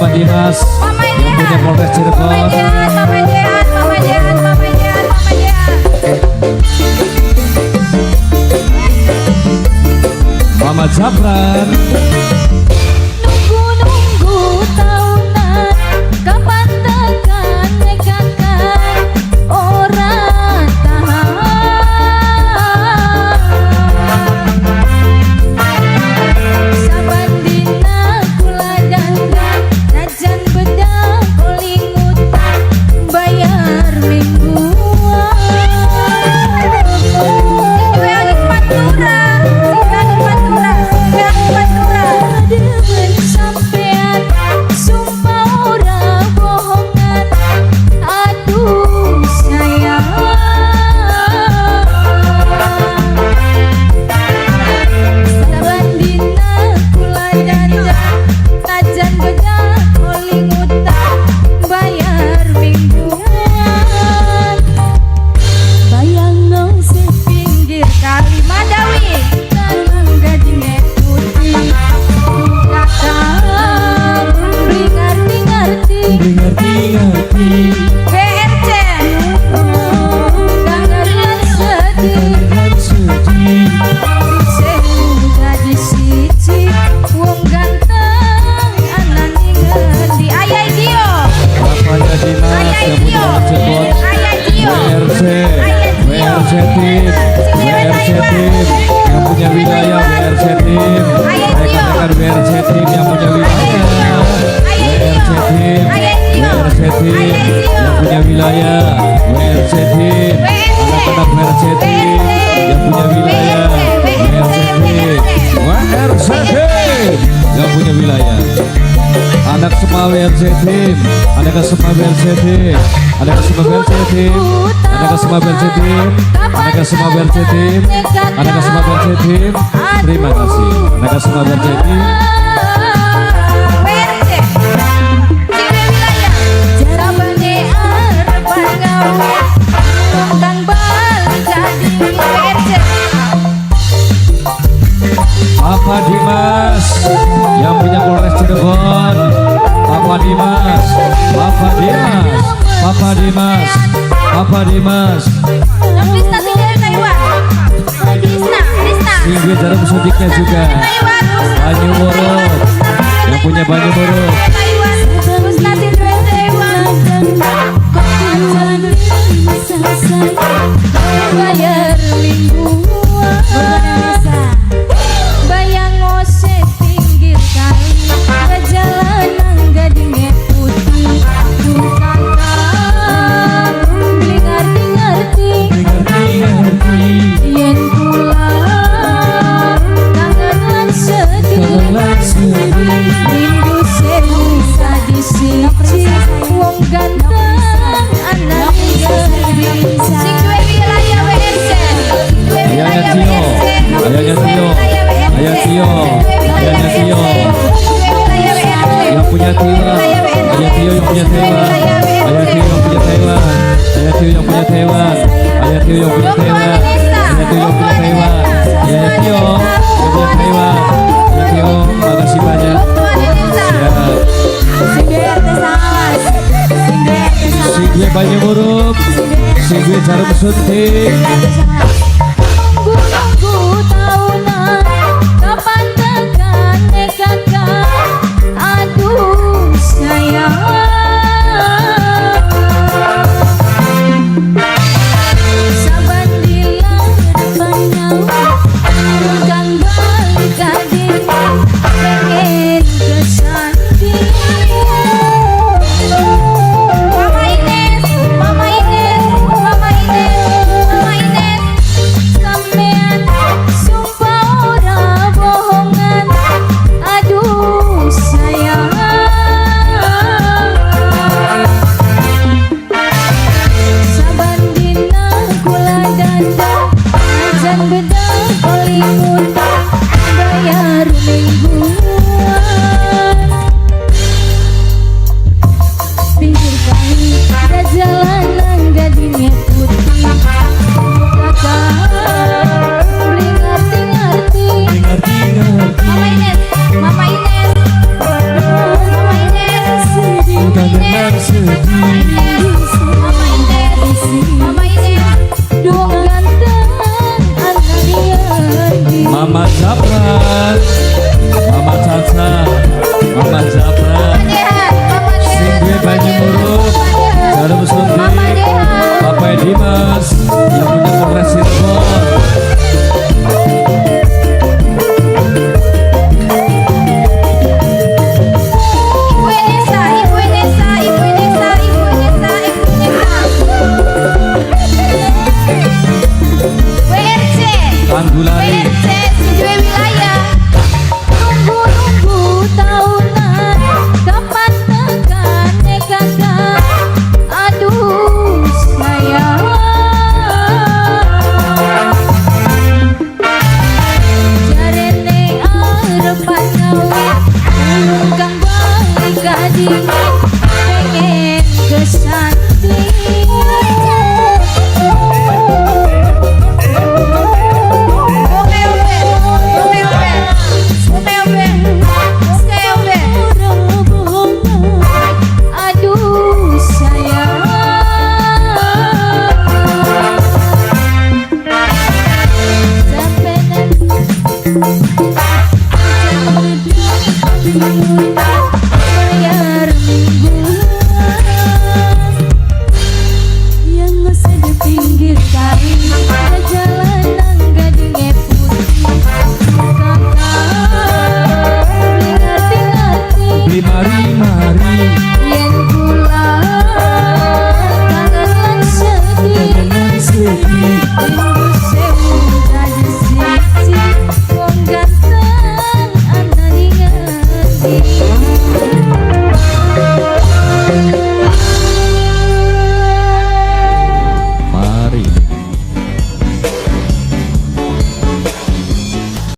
Papa Dimas Mama yang punya Polres Cirebon. Mama Jehan, Mama Jehan, Mama Jehan, Mama Jehan, Mama Jehan. Mama Jabran. Nunggu-nunggu tahunan, kapan tekan nekakan ora tahan. Saban dina kula dandan, najan bedah koli ngutang, bayar mingguan. Sing duwe angin Pantura, sing duwe angin Pantura, sing duwe angin Pantura. Demen sampean, sumpah ora bohongan. Aduh sayang. Saban dina kula dandan, najan bedah oli ngutang, bayar mingguan. Bayangno sing Pinggir kali Madawi. tanang gadinge putih, kakak beli ngerti-ngerti. Ngerti ngerti. BRC. Kangen lan sedih. Lan sedih. Sewu dadi siji, wong ganteng anane ngendi. Ayah Dio. Bapaknya Dimas Ayah yang punya Dio. Cirebon. Ayah Dio. WRC, WRC Team, WRC Team yang punya wilayah WRC Team, rekan-rekan WRC Team yang punya wilayah, WRC Team, WRC Team yang punya wilayah, WRC Team, anak-anak WRC Team yang punya wilayah, WRC Team, WRC Team yang punya wilayah. Anak semua WRC Team, anak semua WRC Team, anak semua WRC Team, anak semua WRC Team, anak semua WRC Team, anak semua WRC Team. Terima kasih, anak semua WRC Team. WRC. Sing duwe wilayah. Jarene arep gawe wong kang bali jadi WRC. Papa Dimas yang punya Polres Cirebon. Papa Dimas, Papa Dimas, Papa Dimas, Papa Dimas. Krisna sing dari Taiwan. Krisna, Krisna. Sing duwe jarum suntiknya juga. Taiwan. Banyu Muruk yang punya Banyu Muruk. Taiwan. Krisna sing duwe Taiwan. Bayar mingguan. Bayang ose pinggir kali, jalanan gadinge putih. Kakak beli ngerti-ngerti. Ngerti ngerti. Yen kula kangen lan sedih. Lan sedih. Rindu sewu dadi siji, wong ganteng anane ngendi. Sing duwe wilayah WRC. Sing duwe Ayahnya wilayah Tio, WRC. ayahnya Tio, ayah Tio, ayahnya Tio. Yang punya Tio, ayah Tio yang punya Taiwan, ayah Tio yang punya Taiwan, ayah Tio yang punya Taiwan, ayah Tio yang punya Taiwan, ayah Tio yang punya Taiwan, ayah Tio yang punya Taiwan, ayah Tio, makasih banyak. Siap. Si gue Banyu Muruk, si gue jarum suntik. Nunggu tahunan, kapan tekan nekatkan. Aduh sayang. Saban dila depan nyawa, kang balik kading, pengen kesanding. Mama Ines, Mama Ines, Mama Ines, Mama Ines. Sampean sumpah ora bohongan. Aduh sayang. Saban dina kula dandan, najan bedah oli ngutang, bayar mingguan. Pinggir kali ada jalanan gadingnya putih. Kakak beli ngerti-ngerti. Ngerti ngerti. Mama Ines, Mama Ines, Mama Ines. Tanggulari.